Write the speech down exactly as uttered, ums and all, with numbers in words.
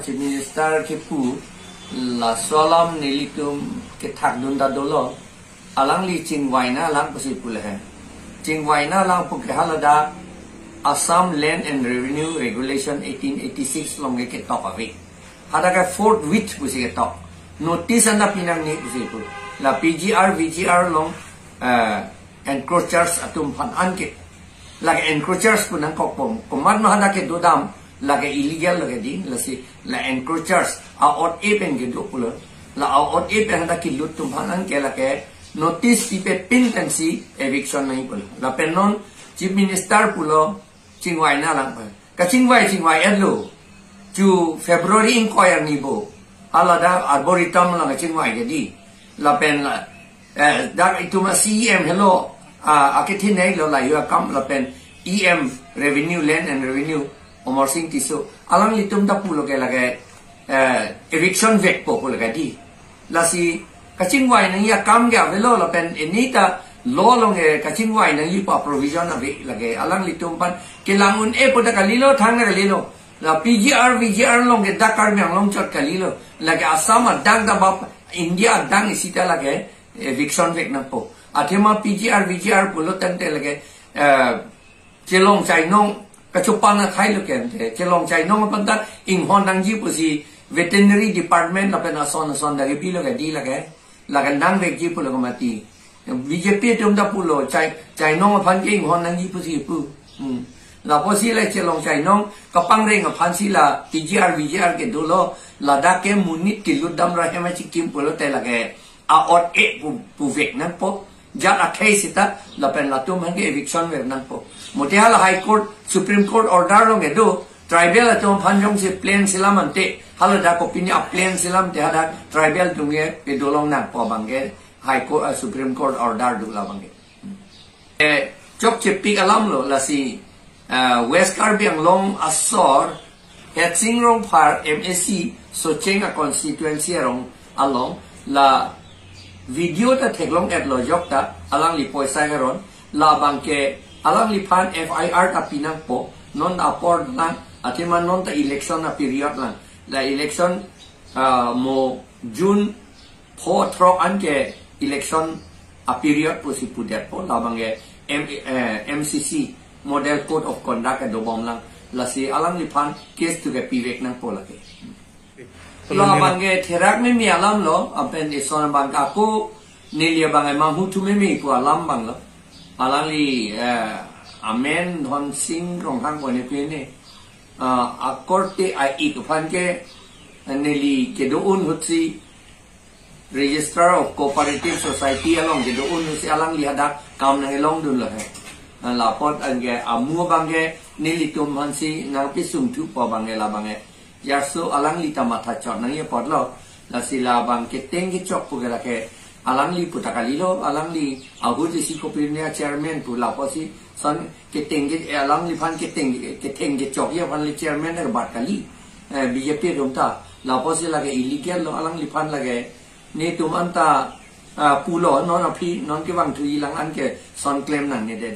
Chief Minister kipu laso alam nelitum kethakdun ta dolo. Alangli chingvai nanglang pusi pu le he. Chingvai nanglang pu ke haladak Assam Land and Revenue Regulation eighteen eighty-six along ke ketok ave. Hadak ke forthwith pusi ketok. Notice anta pinangne pusi pu. La P G R, V G R along, eh, encroachers atum aphan anke. Lake encroachers pu nangkokpo. Komat ma hadak ke dodam, lake illegal lake di, lasi la encroachers a-ot-e pen kedo pulo. La a-ot-e pen hadak kelut atum aphan anke lake notice pipe pin pensi eviction nangji pulo. Lapen non Chief Minister pulo chingvai nanglang pen. Kachingvai chingvai-etlo. Chu February ingkoi arni bo. Haladak Arboretum along kachingvai ke di. Lapen la, eh, dak itum a-C E M helo, ah, akethin helo la yu akam lapen E M Revenue, Land and Revenue, Amarsing Tisso. Alanglitum ta pulo ke lake, eh, eviction vekpo pulo ke di. Lasi kachingvai nangji akam ke avelo lapen ini ta law along ke kachingvai nangji pa provision ave lake alanglitum aphan kelang un-e pu ta kalilo, thang ta kalilo. La P G R, V G R along ke dak Karbi Anglong chot kalilo. Lake Assam adang ta bap India adang isi ta lake eviction vek nangpo. Athema P G R, V G R pulo tangte lake, eh, chelong chainong kachopang akhai lo ke ante. Chelong chainong aphan ta inghon nangji pusi veterinary department lapen ason ason dak pilo ke di lake. Lake nangvekji pulo ke mati. B J P atum ta pulo chai, chainong aphan ke inghon nangji pusi pu. Hmm. Lapusi la chelong chainong kapangreng aphansi la P G R, V G R ke dolo, ladak ke monit kelut damra hem achikim pulote lake a-ot-e pu, puvek nangpo. Jat akhei sita lapen latum aphan ke eviction ver nangpo. Mate hala High Court, Supreme Court order along kedo, tribal atum aphan jongsi plain selam ante, haladak kopine a-plain selam te hadak tribal atum ke pedolong nangpo abang ke High Court, ah, Supreme Court order do labang ke. Eh, chokchepik alamlo lasi, ah, West Karbi Anglong asor Headsing Rongphar M A C Socheng a-constituency arong along la video ta theklong-etlo jok ta alangli poisa keron labang ke alangliphan F I R ta pinangpo non apor lang athema non ta election a-period lang la election, ah, mo June pho throk anke election a-period pusi pudetpo labang ke M, eh, M C C Model Code of Conduct kedo bom lang lasi alangliphan case tu ke pivek nangpo lake. Labang ke therak meme alamlo, apen ison abang ke ako neli abang ke manghu thu meme pu alam abanglo. Alangli, eh, amen Dhonsing Ronghang bone pene. Ah, akorte a-ik aphan ke, eh, neli kedo un ahutsi Registrar of Cooperative Society along kedo un ahutsi alangli hadak kam nanglongdunlo he. Ah, lapot anke amu abang ke nelitum aphansi nangpisung thupo abang ke labang ke. Jarso alangli ta matha chot nangji apotlo. Lasi labang keteng kechok pu ke lake alangli pu ta kalilo, alangli ahut isi kopine chairman pu lapusi son keteng ke, eh, alangliphan keteng, keteng kechokji aphan le chairman ke bat kali. Eh, B J P atum ta lapusi lake illegal lo alangliphan lake netum anta, ah, pulo non aphi non kevang thuji lang anke son klem nangne det.